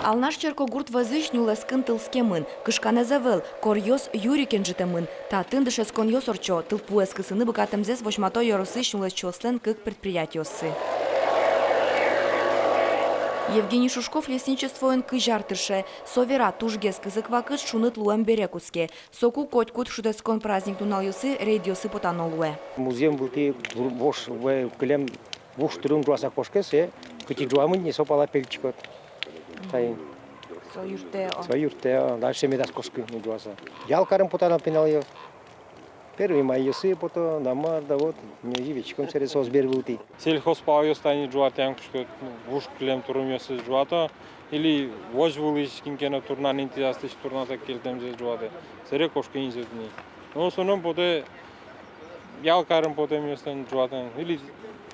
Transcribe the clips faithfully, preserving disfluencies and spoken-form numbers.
Алнаш черкогурт вӧзысь нюлэскын тылскемын. Кышканэз ӧвӧл, коръёс юри кенжытэмын. Татын дышетсконъёс ортчо, тылпуэз кысыны быгатэмзэс возьмато ёросысь нюлэсчиослэн кык предприятиоссы. Евгений Шушков лесничествоын кызь ар тырше. Со вера, тужгес кызык вакыт шуныт луэм бере кутске. Соку котькуд шутэтскон праздник нуналъёсы рейдъёсы потано луэ. Музъем вылтӥ вуж, вуж кылем, вуж турын ӝуаса кошке, сое кытӥ ӝуамын ни, со пала пельчикот. Тани. Со юрттэ, о. Со юрттэ, о, дальше медаз кошкы ни ӝуаса. Ял карыны потано пиналъёс. Первый майёсы пото, да мар, да вот, ми озьы ветлӥськом сэре соос бервылтӥ. Сельхозпалъёс тани ӝуатэ, янкушкот, вуж кылем турынъёсыз ӝуато, или возь вылысь кин ке но турнан интыясысь турнатэк кельтэмзэс ӝуатэ. Сэре кошке инзэ тӥни. Но в основном потэ ял карын потэмъёслэн ӝуатэмзы, или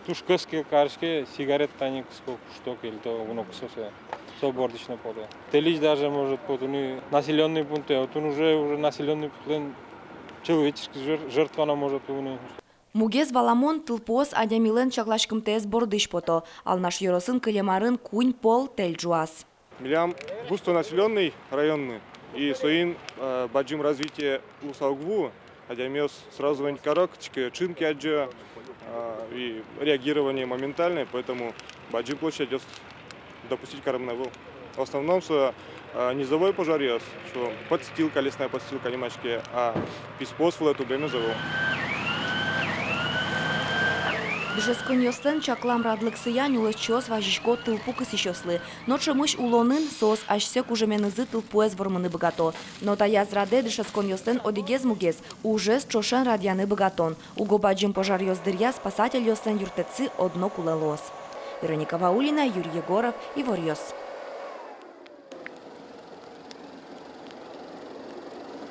туж кӧс ке кариське, сигарет тани кыско, кушто, кельто, уно кысо сое. Со бордысь но потэ. Тэлись даже может потыны населённый пунктэ, отын уже, уже населённый пунктлэн человеческой жер-, жертва но может луыны. Мугез валамон, тылпуос адямилэн чакласькымтэез бордысь пото. Алнаш ёросын кылем арын куинь пол тэль ӝуаз. Милям густонаселённый районмы, и соин, э, бадӟым развитие луыса уг вуы. Адямиос сразу звонить каро, кытчы ке ӵын ке адӟо, э, и реагирование моментальное, поэтому бадӟым площадьёс допустить каремын ӧвӧл. В основном со, э, низовой пожаръёс, со подстилка, лесная подстилка нимаське, а писпуос вылэ тубемез ӧвӧл. Дышетсконъёслэн чаклам радлыксыя нюлэсчиос вазисько тылпу кысӥсьёслы. Но ӵемысь улонын соос асьсэ кужыменызы тылпуэз вормыны быгато. Но таяз радэ дышетсконъёслэн одӥгез мугез — ужез ӵошен радъяны быгатон. Уго бадӟым пожаръёс дыръя спасательёслэн юрттэтсы одно кулэ луоз. Вероника Ваулина, Юрий Егоров, «Иворъёс».